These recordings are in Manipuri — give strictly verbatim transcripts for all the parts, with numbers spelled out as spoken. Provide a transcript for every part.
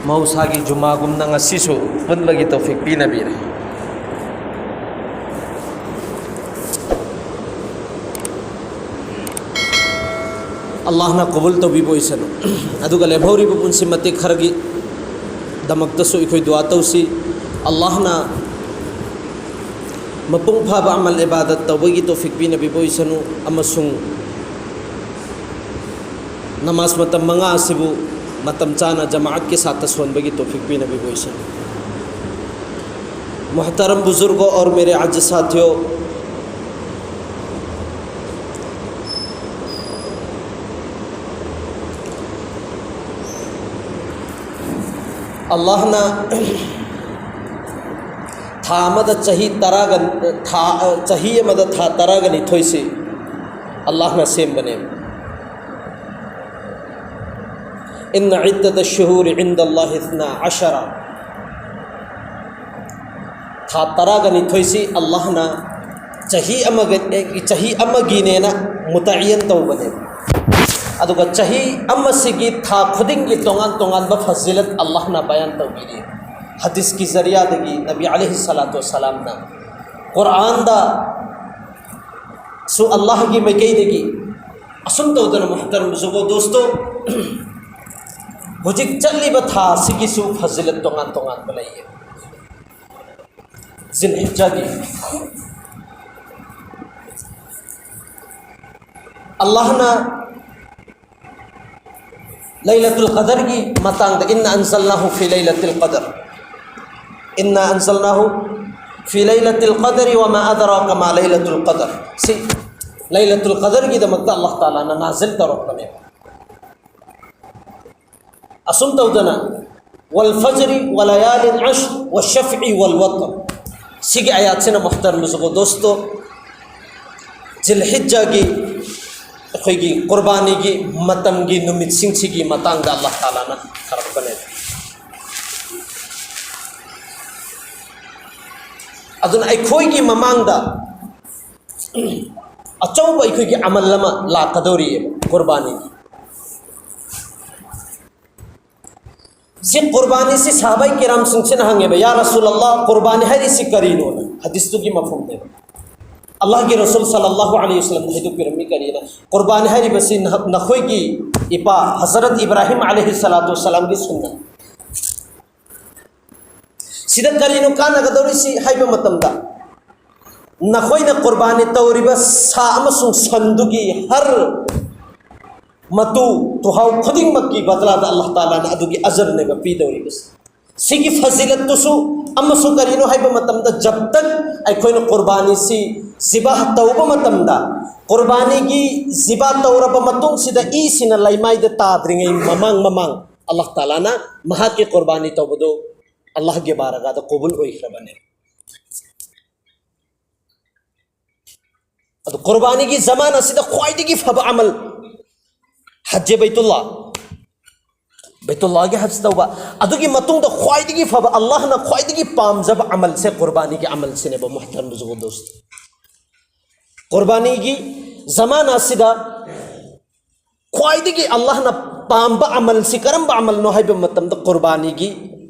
ꯃꯍꯧꯁꯥꯒꯤ ꯖꯨꯃꯥꯒꯨꯝꯅ ꯉꯁꯤꯁꯨ ꯄꯨꯟꯕꯒꯤ ꯇꯧꯐꯤꯛ ꯄꯤꯅꯕꯤꯔꯦ꯫ ꯑꯜꯂꯥꯍꯅ ꯀꯕꯨꯜ ꯇꯧꯕꯤꯕ ꯑꯣꯏꯁꯅꯨ꯫ ꯑꯗꯨꯒ ꯂꯦꯝꯍꯧꯔꯤꯕ ꯄꯨꯟꯁꯤ ꯃꯇꯦꯛ ꯈꯔꯒꯤꯗꯃꯛꯇꯁꯨ ꯑꯩꯈꯣꯏ ꯗꯨꯋꯥ ꯇꯧꯁꯤ꯫ ꯑꯜꯂꯥꯍꯅ ꯃꯄꯨꯡ ꯐꯥꯕ ꯑꯃꯜ ꯏꯕꯥꯗꯠ ꯇꯧꯕꯒꯤ ꯇꯧꯐꯤꯛ ꯄꯤꯅꯕꯤꯕ ꯑꯣꯏꯁꯅꯨ, ꯑꯃꯁꯨꯡ ꯅꯃꯥꯖ ꯃꯇꯝ ꯃꯉꯥ ꯑꯁꯤꯕꯨ ꯃꯇꯝ ꯆꯥꯅ ꯖꯃꯥꯑꯠꯀꯤ ꯁꯥꯠꯇ ꯁꯣꯟꯕꯒꯤ ꯇꯧꯐꯤꯛ ꯄꯤꯅꯕꯤꯕ ꯑꯣꯏꯁꯅꯨ꯫ मोहतरम बुजुर्गों और मेरे अज़ीज़ साथियों, ꯑꯜꯂꯥꯍꯅ ꯊꯥ ꯑꯃꯗ ꯆꯍꯤ ꯇꯔꯥꯒ, ꯊꯥ, ꯆꯍꯤ ꯑꯃꯗ ꯊꯥ ꯇꯔꯥꯒ ꯅꯤꯊꯣꯏꯁꯤ ꯑꯜꯂꯥꯍꯅ ꯁꯦꯝꯕꯅꯦ꯫ إن عدة الشهور عند الله اثنا عشر꯫ ꯊꯥ ꯇꯔꯥꯒ ꯅꯤꯊꯣꯏꯁꯤ ꯑꯜꯂꯥꯍꯅ ꯆꯍꯤ ꯑꯃꯒ, ꯆꯍꯤ ꯑꯃꯒꯤꯅꯦꯅ ꯃꯨꯇꯥꯌꯟ ꯇꯧꯕꯅꯦꯕ꯫ ꯑꯗꯨꯒ ꯆꯍꯤ ꯑꯃꯁꯤꯒꯤ ꯊꯥ ꯈꯨꯗꯤꯡꯒꯤ ꯇꯣꯉꯥꯟ ꯇꯣꯉꯥꯟꯕ ꯐꯖꯤꯂꯠ ꯑꯜꯂꯥꯍꯅ ꯕꯌꯥꯟ ꯇꯧꯕꯤꯔꯤ꯫ ꯍꯗꯤꯁꯀꯤ ꯖꯔꯤꯌꯥꯗꯒꯤ ꯅꯕꯤ ꯑꯂꯩꯍꯤ ꯁꯂꯥꯇꯨ ꯋꯁꯁꯂꯥꯝꯅ, ꯀꯨꯔꯥꯟꯗꯁꯨ ꯑꯜꯂꯥꯍꯒꯤ ꯃꯥꯏꯀꯩꯗꯒꯤ꯫ ꯑꯁꯨꯝ ꯇꯧꯗꯅ, ꯃꯨꯍꯇꯔꯝ ꯕꯨꯖꯨꯔꯒꯣ ꯗꯣꯁꯇꯣ, ꯍꯧꯖꯤꯛ ꯆꯠꯂꯤꯕ ꯊꯥ ꯑꯁꯤꯒꯤꯁꯨ ꯐꯖꯤꯂꯠ ꯇꯣꯉꯥꯟ ꯇꯣꯉꯥꯟꯕ ꯂꯩꯌꯦ꯫ ꯖꯤꯜꯍꯤꯖꯥꯒꯤ ꯑꯜꯂꯥꯍꯅ ꯂꯩꯂꯇꯨꯜ ꯀꯗꯔꯒꯤ ꯃꯇꯥꯡꯗ, "إنا أنزلناه في ليلة القدر، إنا أنزلناه في ليلة القدر وما أدراك ما ليلة القدر" ꯁꯤ ꯂꯩꯂꯇꯨꯜ ꯀꯗꯔꯒꯤꯗꯃꯛꯇ ꯑꯜꯂꯥꯍ ꯇꯥꯂꯥꯅ ꯅꯥꯖꯤꯜ ꯇꯧꯔꯛꯄꯅꯦꯕ꯫ ꯑꯁꯨꯝ ꯇꯧꯗꯅ, "والفجر وليال عشر والشفع والوتر" ꯁꯤꯒꯤ ꯑꯌꯥꯠꯁꯤꯅ, ꯃꯨꯍꯇꯔꯝ ꯕꯨꯖꯨꯔꯒꯣ ꯗꯣꯁꯇꯣ, ꯖꯤꯜꯍꯤꯖꯥꯒꯤ ꯑꯩꯈꯣꯏꯒꯤ ꯀꯨꯔꯕꯥꯅꯤꯒꯤ ꯃꯇꯝꯒꯤ ꯅꯨꯃꯤꯠꯁꯤꯡꯁꯤꯒꯤ ꯃꯇꯥꯡꯗ ꯑꯜꯂꯥꯍ ꯇꯥꯂꯥꯅ ꯊꯥꯔꯛꯄꯅꯦ꯫ ꯑꯗꯨꯅ ꯑꯩꯈꯣꯏꯒꯤ ꯃꯃꯥꯡꯗ ꯑꯆꯧꯕ ꯑꯩꯈꯣꯏꯒꯤ ꯑꯃꯜ ꯑꯃ ꯂꯥꯛꯀꯗꯧꯔꯤꯑꯕ, ꯀꯨꯔꯕꯥꯅꯤꯒꯤ꯫ ꯁꯤ ꯀꯨꯔꯕꯥꯅꯤꯁꯤ ꯁꯥꯍꯥꯕꯥꯏ ꯀꯤꯔꯥꯝꯁꯤꯡꯁꯤꯅ ꯍꯪꯉꯦꯕ, "ꯌꯥ ꯔꯁꯨꯂꯜꯂꯥꯍ, ꯀꯨꯔꯕꯥꯅꯤ ꯍꯥꯏꯔꯤꯁꯤ ꯀꯔꯤꯅꯣꯅ?" ꯍꯗꯤꯁꯇꯨꯒꯤ ꯃꯐꯍꯨꯝꯅꯦꯕ꯫ ꯑꯜꯂꯥꯍꯒꯤ ꯔꯁꯨꯜ ꯁꯜꯂꯜꯂꯥꯍꯨ ꯑꯂꯩꯍꯤ ꯋꯁꯜꯂꯝꯅ ꯍꯥꯏꯗꯣꯛꯄꯤꯔꯝꯃꯤ ꯀꯔꯤꯅ, ꯀꯨꯔꯕꯥꯅꯤ ꯍꯥꯏꯔꯤꯕꯁꯤ ꯅꯍ-, ꯅꯈꯣꯏꯒꯤ ꯏꯄꯥ ꯍꯖꯔꯠ ꯏꯕ꯭ꯔꯥꯍꯤꯝ ꯑꯂꯩꯍꯤ ꯁꯂꯥꯇꯨ ꯋꯁꯂꯥꯝꯒꯤ ꯁꯨꯟꯅ꯫ ꯁꯤꯗ ꯀꯔꯤꯅꯣ ꯀꯥꯟꯅꯒꯗꯧꯔꯤꯁꯤ ꯍꯥꯏꯕ ꯃꯇꯝꯗ, ꯅꯈꯣꯏꯅ ꯀꯨꯔꯕꯥꯅꯤ ꯇꯧꯔꯤꯕ ꯁꯥ ꯑꯃꯁꯨꯡ ꯁꯟꯗꯨꯒꯤ ꯍꯔ ꯃꯇꯨ, ꯇꯨꯍꯥꯎ ꯈꯨꯗꯤꯡꯃꯛꯀꯤ ꯕꯗꯂꯥꯗ ꯑꯜꯂꯥꯍ ꯇꯥꯂꯥꯅ ꯑꯗꯨꯒꯤ ꯑꯖꯔꯅꯦꯕ ꯄꯤꯗꯧꯔꯤꯕꯁꯤ꯫ ꯁꯤꯒꯤ ꯐꯖꯤꯂꯠꯇꯨꯁꯨ ꯑꯃꯁꯨ ꯀꯔꯤꯅꯣ ꯍꯥꯏꯕ ꯃꯇꯝꯗ, ꯖꯕꯇꯛ ꯑꯩꯈꯣꯏꯅ ꯀꯨꯔꯕꯥꯅꯤꯁꯤ ꯖꯤꯕꯥ ꯇꯧꯕ ꯃꯇꯝꯗ, ꯀꯨꯔꯕꯥꯅꯤꯒꯤ ꯖꯤꯕꯥ ꯇꯧꯔꯕ ꯃꯇꯨꯡꯁꯤꯗ ꯏꯁꯤꯅ ꯂꯩꯃꯥꯏꯗ ꯇꯥꯗ꯭ꯔꯤꯉꯩ ꯃꯃꯥꯡ ꯃꯃꯥꯡ ꯑꯜꯂꯥꯍ ꯇꯥꯂꯥꯅ ꯃꯍꯥꯛꯀꯤ ꯀꯨꯔꯕꯥꯅꯤ ꯇꯧꯕꯗꯨ ꯑꯜꯂꯥꯍꯒꯤ ꯕꯥꯔꯒꯥꯗ ꯀꯕꯨꯜ ꯑꯣꯏꯈ꯭ꯔꯕꯅꯦ꯫ ꯑꯗꯨ ꯀꯨꯔꯕꯥꯅꯤꯒꯤ ꯖꯃꯥꯟ ꯑꯁꯤꯗ ꯈ꯭ꯋꯥꯏꯗꯒꯤ ꯐꯕ ꯑꯃꯜ, ꯍꯖ ꯕꯩꯇꯨꯜꯂꯥ, ꯕꯩꯇꯨꯜꯂꯥꯒꯤ ꯍꯖ ꯇꯧꯕ, ꯑꯗꯨꯒꯤ ꯃꯇꯨꯡꯗ ꯈ꯭ꯋꯥꯏꯗꯒꯤ ꯐꯕ, ꯑꯜꯂꯥꯍꯅ ꯈ꯭ꯋꯥꯏꯗꯒꯤ ꯄꯥꯝꯖꯕ ꯑꯃꯜꯁꯦ ꯀꯨꯔꯕꯥꯅꯤꯒꯤ ꯑꯃꯜꯁꯤꯅꯦꯕ, ꯃꯨꯍꯇꯔꯝ ꯕꯨꯖꯨꯔꯒ ꯗꯣꯁꯇꯣ꯫ ꯀꯨꯔꯕꯥꯅꯤꯒꯤ ꯖꯃꯥꯟ ꯑꯁꯤꯗ ꯈ꯭ꯋꯥꯏꯗꯒꯤ ꯑꯜꯂꯥꯍꯅ ꯄꯥꯝꯕ ꯑꯃꯜꯁꯤ ꯀꯔꯝꯕ ꯑꯃꯜꯅꯣ ꯍꯥꯏꯕ ꯃꯇꯝꯗ, ꯀꯨꯔꯕꯥꯅꯤꯒꯤ,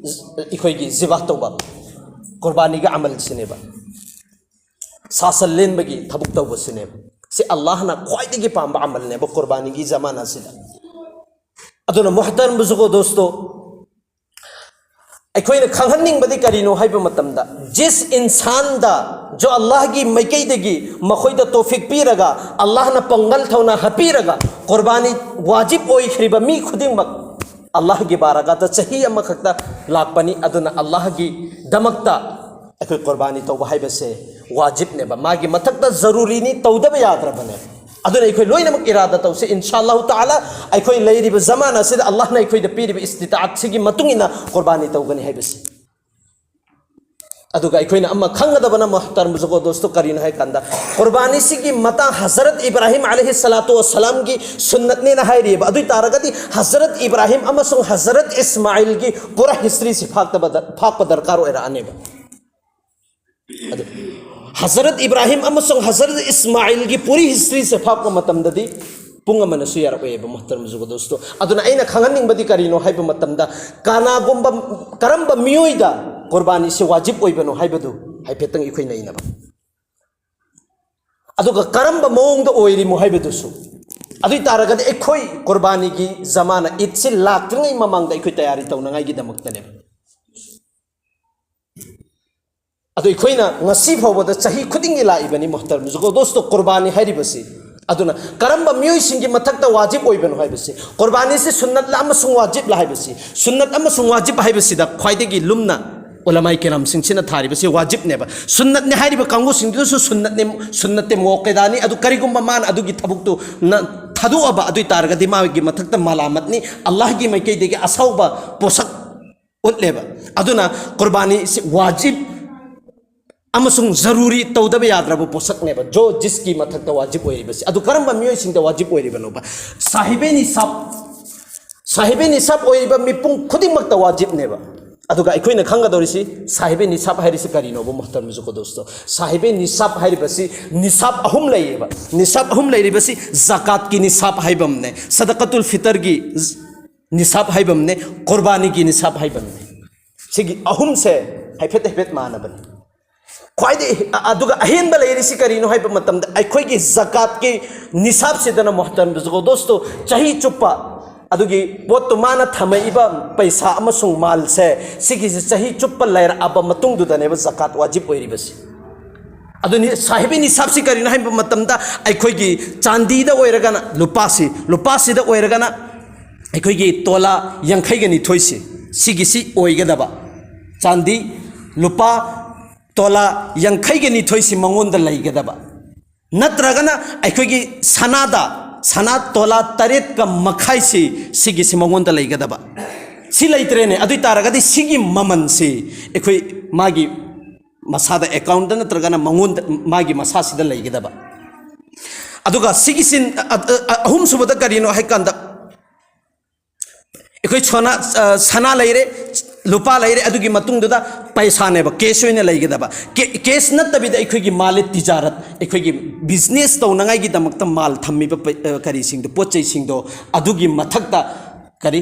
ꯑꯩꯈꯣꯏꯒꯤ ꯖꯤꯕꯥ ꯇꯧꯕ, ꯀꯨꯔꯕꯥꯅꯤꯒꯤ ꯑꯃꯜꯁꯤꯅꯦꯕ꯫ ꯁꯥ ꯁꯟ ꯂꯦꯟꯕꯒꯤ ꯊꯕꯛ ꯇꯧꯕꯁꯤꯅꯦꯕ꯫ ꯁꯤ ꯑꯜꯂꯥꯍꯅ ꯈ꯭ꯋꯥꯏꯗꯒꯤ ꯄꯥꯝꯕ ꯑꯃꯜꯅꯦꯕ ꯀꯨꯔꯕꯥꯅꯤꯒꯤ ꯖꯃꯥꯟ ꯑꯁꯤꯗ꯫ ꯑꯗꯨꯅ ꯃꯨꯍꯇꯔꯝ ꯕꯨꯖꯨꯔꯒ ꯗꯣꯁꯇꯣ, ꯑꯩꯈꯣꯏꯅ ꯈꯪꯍꯟꯅꯤꯡꯕꯗꯤ ꯀꯔꯤꯅꯣ ꯍꯥꯏꯕ ꯃꯇꯝꯗ, ꯖꯤꯁ ꯏꯟꯁꯥꯟꯗ ꯖꯣ ꯑꯜꯂꯥꯍꯒꯤ ꯃꯥꯏꯀꯩꯗꯒꯤ ꯃꯈꯣꯏꯗ ꯇꯣꯐꯤꯛ ꯄꯤꯔꯒ, ꯑꯜꯂꯥꯍꯅ ꯄꯥꯡꯒꯜ ꯊꯧꯅꯥ ꯍꯥꯞꯄꯤꯔꯒ ꯀꯨꯔꯕꯥꯅꯤ ꯋꯥꯖꯤꯕ ꯑꯣꯏꯈ꯭ꯔꯤꯕ ꯃꯤ ꯈꯨꯗꯤꯡꯃꯛ ꯑꯜꯂꯥꯍꯒꯤ ꯕꯥꯔꯒꯥꯗ ꯆꯍꯤ ꯑꯃꯈꯛꯇ ꯂꯥꯛꯄꯅꯤ꯫ ꯑꯗꯨꯅ ꯑꯜꯂꯥꯍꯒꯤꯗꯃꯛꯇ ꯑꯩꯈꯣꯏ ꯀꯨꯔꯕꯥꯅꯤ ꯇꯧꯕ ꯍꯥꯏꯕꯁꯦ ꯋꯥꯖꯤꯕꯅꯦꯕ, ꯃꯥꯒꯤ ꯃꯊꯛꯇ ꯖꯔꯨꯔꯤꯅꯤ, ꯇꯧꯗꯕ ꯌꯥꯗ꯭ꯔꯕꯅꯦ꯫ ꯑꯗꯨꯅ ꯑꯩꯈꯣꯏ ꯂꯣꯏꯅꯃꯛ ꯏꯔꯥꯗ ꯇꯧꯁꯤ, ꯏꯟꯁꯥ ꯑꯜꯂꯥꯍꯨ ꯇꯥꯂꯥ꯫ ꯑꯩꯈꯣꯏ ꯂꯩꯔꯤꯕ ꯖꯃꯥꯟ ꯑꯁꯤꯗ ꯑꯜꯂꯥꯍꯅ ꯑꯩꯈꯣꯏꯗ ꯄꯤꯔꯤꯕ ꯏꯁꯇꯤꯇꯥꯠꯁꯤꯒꯤ ꯃꯇꯨꯡ ꯏꯟꯅ ꯀꯨꯔꯕꯥꯅꯤ ꯇꯧꯒꯅꯤ ꯍꯥꯏꯕꯁꯤ꯫ ꯑꯗꯨꯒ ꯑꯩꯈꯣꯏꯅ ꯑꯃ ꯈꯪꯒꯗꯕꯅ, ꯃꯨꯍꯇꯔꯝ ꯕꯨꯖꯨꯔꯒ ꯗꯣꯁꯇꯣ, ꯀꯔꯤꯅꯣ ꯍꯥꯏ ꯀꯥꯟꯗ, ꯀꯨꯔꯕꯥꯅꯤꯁꯤꯒꯤ ꯃꯇꯥꯡ ꯍꯖꯔꯠ ꯏꯕ꯭ꯔꯥꯍꯤꯝ ꯑꯂꯩꯍꯤ ꯁꯂꯥꯇꯨ ꯋꯁꯂꯥꯝꯒꯤ ꯁꯨꯟꯅꯠꯅꯦꯅ ꯍꯥꯏꯔꯤꯑꯕ꯫ ꯑꯗꯨ ꯑꯣꯏ ꯇꯥꯔꯒꯗꯤ ꯍꯖꯔꯠ ꯏꯕ꯭ꯔꯥꯍꯤꯝ ꯑꯃꯁꯨꯡ ꯍꯖꯔꯠ ꯏꯁꯃꯥꯏꯜꯒꯤ ꯄꯨꯔꯥ ꯍꯤꯁꯇ꯭ꯔꯤꯁꯤ ꯐꯥꯛꯇꯕ ꯗ-, ꯐꯥꯛꯄ ꯗꯔꯀꯥꯔ ꯑꯣꯏꯔꯛꯑꯅꯦꯕ꯫ ꯑꯗꯨ ꯍꯖꯔꯠ ꯏꯕ꯭ꯔꯥꯍꯤꯝ ꯑꯃꯁꯨꯡ ꯍꯖꯔꯠ ꯏꯁꯃꯥꯏꯜꯒꯤ ꯄꯨꯔꯤ ꯍꯤꯁꯇ꯭ꯔꯤꯁꯦ ꯐꯥꯛꯄ ꯃꯇꯝꯗꯗꯤ, ꯄꯨꯡ ꯑꯃꯅꯁꯨ ꯌꯥꯔꯛꯑꯣꯏꯕ, ꯃꯨꯍꯇꯔꯝ ꯖꯨꯒꯣ ꯗꯣꯁꯇꯣ꯫ ꯑꯗꯨꯅ ꯑꯩꯅ ꯈꯪꯍꯟꯅꯤꯡꯕꯗꯤ ꯀꯔꯤꯅꯣ ꯍꯥꯏꯕ ꯃꯇꯝꯗ, ꯀꯅꯥꯒꯨꯝꯕ, ꯀꯔꯝꯕ ꯃꯤꯑꯣꯏꯗ ꯀꯨꯔꯕꯥꯅꯤꯁꯤ ꯋꯥꯖꯤꯕ ꯑꯣꯏꯕꯅꯣ ꯍꯥꯏꯕꯗꯨ ꯍꯥꯏꯐꯦꯠꯇꯪ ꯑꯩꯈꯣꯏ ꯅꯩꯅꯕ꯫ ꯑꯗꯨꯒ ꯀꯔꯝꯕ ꯃꯑꯣꯡꯗ ꯑꯣꯏꯔꯤꯃꯣ ꯍꯥꯏꯕꯗꯨꯁꯨ꯫ ꯑꯗꯨ ꯑꯣꯏ ꯇꯥꯔꯒꯗꯤ ꯑꯩꯈꯣꯏ ꯀꯨꯔꯕꯥꯅꯤꯒꯤ ꯖꯃꯥꯅ, ꯏꯗꯁꯤ ꯂꯥꯛꯇ꯭ꯔꯤꯉꯩ ꯃꯃꯥꯡꯗ ꯑꯩꯈꯣꯏ ꯇꯌꯥꯔꯤ ꯇꯧꯅꯉꯥꯏꯒꯤꯗꯃꯛꯇꯅꯦꯕ꯫ ꯑꯗꯨ ꯑꯩꯈꯣꯏꯅ ꯉꯁꯤ ꯐꯥꯎꯕꯗ ꯆꯍꯤ ꯈꯨꯗꯤꯡꯒꯤ ꯂꯥꯛꯏꯕꯅꯤ, ꯃꯨꯍꯇꯔꯝ ꯖꯨꯒꯣ ꯗꯣꯁꯇꯣ, ꯀꯨꯔꯕꯥꯅꯤ ꯍꯥꯏꯔꯤꯕꯁꯤ꯫ ꯑꯗꯨꯅ ꯀꯔꯝꯕ ꯃꯤꯑꯣꯏꯁꯤꯡꯒꯤ ꯃꯊꯛꯇ ꯋꯥꯖꯤꯕ ꯑꯣꯏꯕꯅꯣ ꯍꯥꯏꯕꯁꯤ, ꯀꯨꯔꯕꯥꯅꯤꯁꯤ ꯁꯨꯟꯅꯠꯂ ꯑꯃꯁꯨꯡ ꯋꯥꯖꯤꯕꯂ ꯍꯥꯏꯕꯁꯤ, ꯁꯨꯟꯅꯠ ꯑꯃꯁꯨꯡ ꯋꯥꯖꯤꯕ ꯍꯥꯏꯕꯁꯤꯗ ꯈ꯭ꯋꯥꯏꯗꯒꯤ ꯂꯨꯝꯅ ꯎꯂꯃꯥꯏ ꯀꯤꯔꯥꯝꯁꯤꯡꯁꯤꯅ ꯊꯥꯔꯤꯕꯁꯤ ꯋꯥꯖꯤꯕꯅꯦꯕ꯫ ꯁꯨꯟꯅꯠꯅꯤ ꯍꯥꯏꯔꯤꯕ ꯀꯥꯡꯕꯨꯁꯤꯡꯗꯨꯁꯨ ꯁꯨꯟꯅꯠꯅꯤ, ꯁꯨꯟꯅꯠꯇꯤ ꯃꯨꯑꯛꯀꯗꯥꯅꯤ꯫ ꯑꯗꯨ ꯀꯔꯤꯒꯨꯝꯕ ꯃꯥꯅ ꯑꯗꯨꯒꯤ ꯊꯕꯛꯇꯨ ꯅ-, ꯊꯥꯗꯣꯛꯑꯕ ꯑꯗꯨ ꯑꯣꯏ ꯇꯥꯔꯒꯗꯤ ꯃꯥꯒꯤ ꯃꯊꯛꯇ ꯃꯂꯥꯃꯠꯅꯤ, ꯑꯜꯂꯥꯍꯒꯤ ꯃꯥꯏꯀꯩꯗꯒꯤ ꯑꯁꯥꯎꯕ ꯄꯣꯠꯁꯛ ꯎꯠꯂꯦꯕ꯫ ꯑꯗꯨꯅ ꯀꯨꯔꯕꯥꯅꯤꯁꯤ ꯋꯥꯖꯤꯕ ꯑꯃꯁꯨꯡ ꯖꯔꯨꯔꯤ, ꯇꯧꯗꯕ ꯌꯥꯗ꯭ꯔꯕ ꯄꯣꯠꯁꯛꯅꯦꯕ, ꯖꯣ ꯖꯤꯁꯀꯤ ꯃꯊꯛꯇ ꯋꯥꯖꯤꯕ ꯑꯣꯏꯔꯤꯕꯁꯤ꯫ ꯑꯗꯨ ꯀꯔꯝꯕ ꯃꯤꯑꯣꯏꯁꯤꯡꯗ ꯋꯥꯖꯤꯕ ꯑꯣꯏꯔꯤꯕꯅꯣꯕ? ꯁꯥꯍꯤꯕꯦ ꯅꯤꯁꯥꯕ, ꯁꯥꯍꯤꯕꯦ ꯅꯤꯁꯥꯕ ꯑꯣꯏꯔꯤꯕ ꯃꯤꯄꯨꯝ ꯈꯨꯗꯤꯡꯃꯛꯇ ꯋꯥꯖꯤꯕꯅꯦꯕ꯫ ꯑꯗꯨꯒ ꯑꯩꯈꯣꯏꯅ ꯈꯪꯒꯗꯧꯔꯤꯁꯤ, ꯁꯥꯍꯤꯕꯦ ꯅꯤꯁꯥꯕ ꯍꯥꯏꯔꯤꯁꯤ ꯀꯔꯤꯅꯣꯕ, ꯃꯨꯍꯇꯔꯝ ꯖꯨꯒꯣ ꯗꯣꯁꯇꯣ? ꯁꯥꯍꯤꯕꯦ ꯅꯤꯁꯥꯕ ꯍꯥꯏꯔꯤꯕꯁꯤ, ꯅꯤꯁꯥꯕ ꯑꯍꯨꯝ ꯂꯩꯌꯦꯕ꯫ ꯅꯤꯁꯥꯕ ꯑꯍꯨꯝ ꯂꯩꯔꯤꯕꯁꯤ, ꯖꯀꯥꯠꯀꯤ ꯅꯤꯁꯥꯕ ꯍꯥꯏꯕ ꯑꯃꯅꯦ, ꯁꯗꯀꯇꯨꯜ ꯐꯤꯇꯔꯒꯤ ꯅꯤꯁꯥꯕ ꯍꯥꯏꯕ ꯑꯃꯅꯦ, ꯀꯨꯔꯕꯥꯅꯤꯒꯤ ꯅꯤꯁꯥꯕ ꯍꯥꯏꯕ ꯑꯃꯅꯦ꯫ ꯁꯤꯒꯤ ꯑꯍꯨꯝꯁꯦ ꯍꯥꯏꯐꯦꯠ ꯍꯥꯏꯐꯦꯠ ꯃꯥꯟꯅꯕꯅꯤ꯫ ꯈ꯭ꯋꯥꯏꯗꯒꯤ, ꯑ-, ꯑꯗꯨꯒ ꯑꯍꯦꯟꯕ ꯂꯩꯔꯤꯁꯤ ꯀꯔꯤꯅꯣ ꯍꯥꯏꯕ ꯃꯇꯝꯗ, ꯑꯩꯈꯣꯏꯒꯤ ꯖꯀꯥꯠꯀꯤ ꯅꯤꯁꯥꯕꯁꯤꯗꯅ, ꯃꯨꯍꯇꯔꯝ ꯖꯨꯒꯣ ꯗꯣꯁꯇꯣ, ꯆꯍꯤ ꯆꯨꯞꯄ ꯑꯗꯨꯒꯤ ꯄꯣꯠꯇꯨ ꯃꯥꯅ ꯊꯝꯃꯛꯏꯕ ꯄꯩꯁꯥ ꯑꯃꯁꯨꯡ ꯃꯥꯜꯁꯦ, ꯁꯤꯒꯤꯁꯦ ꯆꯍꯤ ꯆꯨꯞꯄ ꯂꯩꯔꯛꯑꯕ ꯃꯇꯨꯡꯗꯨꯗꯅꯦꯕ ꯖꯀꯥꯠ ꯋꯥꯖꯤꯕ ꯑꯣꯏꯔꯤꯕꯁꯤ꯫ ꯑꯗꯨꯅꯤ, ꯁꯥꯍꯤꯕꯤ ꯅꯤꯁꯥꯕꯁꯤ ꯀꯔꯤꯅꯣ ꯍꯥꯏꯕ ꯃꯇꯝꯗ, ꯑꯩꯈꯣꯏꯒꯤ ꯆꯥꯟꯗꯤꯗ ꯑꯣꯏꯔꯒꯅ ꯂꯨꯄꯥꯁꯤ, ꯂꯨꯄꯥꯁꯤꯗ ꯑꯣꯏꯔꯒꯅ ꯑꯩꯈꯣꯏꯒꯤ ꯇꯣꯂꯥ ꯌꯥꯡꯈꯩꯒ ꯅꯤꯊꯣꯏꯁꯤ, ꯁꯤꯒꯤꯁꯤ ꯑꯣꯏꯒꯗꯕ꯫ ꯆꯥꯟꯗꯤ ꯂꯨꯄꯥ ꯇꯣꯂꯥ ꯌꯥꯡꯈꯩꯒ ꯅꯤꯊꯣꯏꯁꯤ ꯃꯉꯣꯟꯗ ꯂꯩꯒꯗꯕ꯫ ꯅꯠꯇ꯭ꯔꯒꯅ ꯑꯩꯈꯣꯏꯒꯤ ꯁꯅꯥꯗ, ꯁꯅꯥ ꯇꯣꯂꯥ ꯇꯔꯦꯠꯀ ꯃꯈꯥꯏꯁꯤ, ꯁꯤꯒꯤꯁꯤ ꯃꯉꯣꯟꯗ ꯂꯩꯒꯗꯕ꯫ ꯁꯤ ꯂꯩꯇ꯭ꯔꯦꯅꯦ, ꯑꯗꯨ ꯑꯣꯏ ꯇꯥꯔꯒꯗꯤ ꯁꯤꯒꯤ ꯃꯃꯜꯁꯤ ꯑꯩꯈꯣꯏ ꯃꯥꯒꯤ ꯃꯁꯥꯗ, ꯑꯦꯀꯥꯎꯟꯗ ꯅꯠꯇ꯭ꯔꯒꯅ ꯃꯉꯣꯟꯗ, ꯃꯥꯒꯤ ꯃꯁꯥꯁꯤꯗ ꯂꯩꯒꯗꯕ꯫ ꯑꯗꯨꯒ ꯁꯤꯒꯤꯁꯤ, ꯑ-, ꯑ-, ꯑ-, ꯑꯍꯨꯝꯁꯨꯕꯗ ꯀꯔꯤꯅꯣ ꯍꯥꯏ ꯀꯥꯟꯗ, ꯑꯩꯈꯣꯏ ꯁꯣꯅꯥ, ꯑ, ꯁꯅꯥ ꯂꯩꯔꯦ, ꯂꯨꯄꯥ ꯂꯩꯔꯦ, ꯑꯗꯨꯒꯤ ꯃꯇꯨꯡꯗꯨꯗ ꯄꯩꯁꯥꯅꯦꯕ, ꯀꯦꯁ ꯑꯣꯏꯅ ꯂꯩꯒꯗꯕ꯫ ꯀꯦ-, ꯀꯦꯁ ꯅꯠꯇꯕꯤꯗ ꯑꯩꯈꯣꯏꯒꯤ ꯃꯥꯜ ꯇꯤꯖꯥꯔꯠ, ꯑꯩꯈꯣꯏꯒꯤ ꯕꯤꯖꯤꯅꯦꯁ ꯇꯧꯅꯉꯥꯏꯒꯤꯗꯃꯛꯇ ꯃꯥꯜ ꯊꯝꯃꯤꯕ ꯄꯩ-, ꯑ, ꯀꯔꯤꯁꯤꯡꯗꯣ, ꯄꯣꯠ ꯆꯩꯁꯤꯡꯗꯣ, ꯑꯗꯨꯒꯤ ꯃꯊꯛꯇ ꯀꯔꯤ,